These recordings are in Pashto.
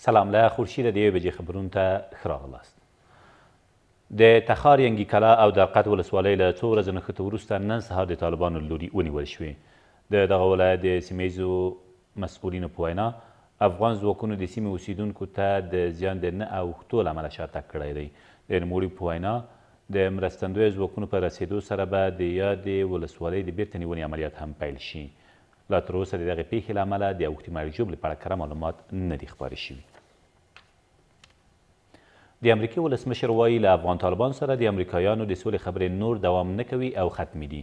سلام له خورشیده د یوې بجې خبرونو ته ښه راغلاست. د تخار ینګي کلا او درقد ولسوالۍ له څو ورځو نښتو وروسته نن سهار د طالبانو له لوري ونیول شوې. د دغه ولایت د سیمه ییزو مسؤلینو په وینا، افغان ځواکونو د سیمې اوسېدونکو ته د زیان د نه اوښتو له امله شاتګ کړی دی. د نوموړي په وینا، د مرستندویه ځواکونو په رسېدو سره به د یادې ولسوالۍ د بېرته نیونې عملیات هم پیل شي. لا تر اوسه د دغې پېښې له امله د اوښتې مرګ ژوبلې په اړه کره معلومات نه دي خپاره شوي. د امریکې ولسمشر وايي، له افغان طالبانو سره د امریکایانو د سولې خبرې نور دوام نه کوي او ختمې دي.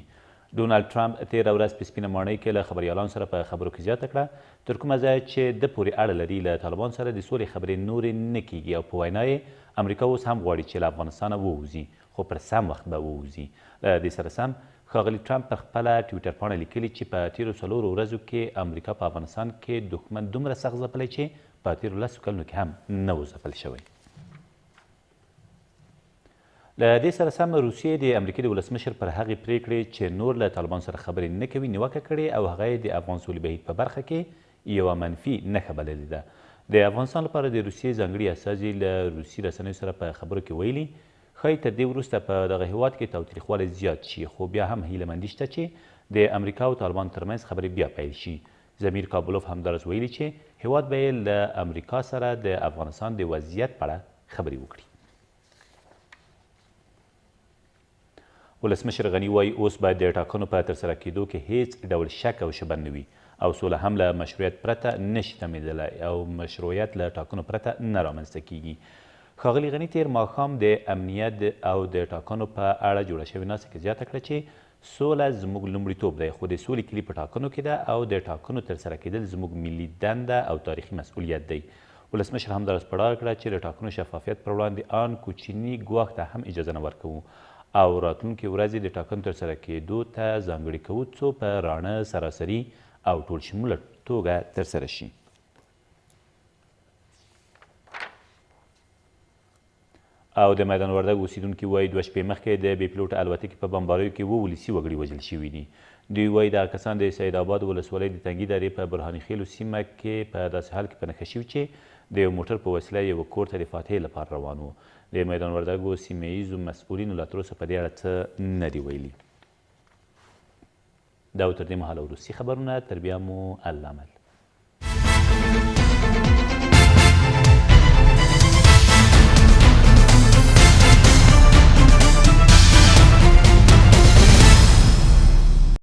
ډونالډ ټرمپ تېره ورځ په سپینه ماڼۍ کې له خبریالانو سره په خبرو کې زیاته کړه، تر کومه ځایه چې ده پورې اړه لري، له طالبانو سره د سولې خبرې نورې نه کېږي او په وینا یې امریکا اوس هم غواړي چې له افغانستانه ووځي، خو پر سم وخت به ووځي. له دې سره سم، ښاغلي ټرمپ پر خپله ټویټر پاڼه لیکلي چې په تېرو څلورو ورځو کې امریکا په افغانستان کې دښمن دومره سخت ځپلی چې په تېرو لسو کلونو کې هم نه و ځپل شوی. له دې سره سم، روسیې د امریکې د ولسمشر پر هغې پرېکړې چې نور له طالبانو سره خبرې نه کوي نیوکه کړې او هغه یې د افغان سولې بهیر په برخه کې یوه منفي نښه بللې ده. د افغانستان لپاره د روسیې ځانګړي استازي له روسي رسنیو سره په خبرو کې ویلي، ښايي تر دې وروسته په دغه هېواد کې تاوتریخوالی زیات شي، خو بیا هم هیله مندي شته چې د امریکا او طالبانو ترمنځ خبرې بیا پیل شي. ضمیر کابلوف همداراز ویلي چې هېواد به یې له امریکا سره د افغانستان د وضعیت په اړه خبرې وکړي. ولسمشر غني وايي، اوس باید د ټاکنو په ترسره کېدو کې هېڅ ډول شک او شبه نه وي او سوله هم له مشروعیت پرته نه شي تمېدلای او مشروعیت له ټاکنو پرته نه رامنځته کېږي. ښاغلي غني تېر ماښام د امنیت او د ټاکنو په اړه جوړه شوې ناسته کې زیاته کړه چې سوله زموږ لومړیتوب دی، خو د سولې کلي په ټاکنو کې ده او د ټاکنو ترسره کېدل زموږ ملي دنده او تاریخي مسؤلیت دی. ولسمشر همداراز په ډاګه کړه چې د ټاکنو شفافیت پر وړاندې آن کوچني ګواښ ته هم اجازه نه ورکوو او راتلونکې ورځې د ټاکنو ترسره کېدو ته ځانګړې کوو څو په راڼه، سراسري او ټولشموله توګه ترسره شي. او د میدان وردګ اوسېدونکي وايي، دوه شپې مخکې د بې پیلوټه الوتکې په بمباریو کې اووه ولسي وګړي وژل شوي دي. دوی وايي، دغه کسان د سید اباد ولسوالۍ د تنګي درې په برهاني خېلو سیمه کې په داسې حال کې په نښه شوي چې د یو موټر په وسیله یوه کور ته د فاتحې لپاره روان وو. د میدان وردګو سیمه ییزو مسؤلینو لا تر اوسه په دې اړه څه نه دي ویلي. دا و تر دې مهاله وروستي خبرونه، تر بیا مو الله مل.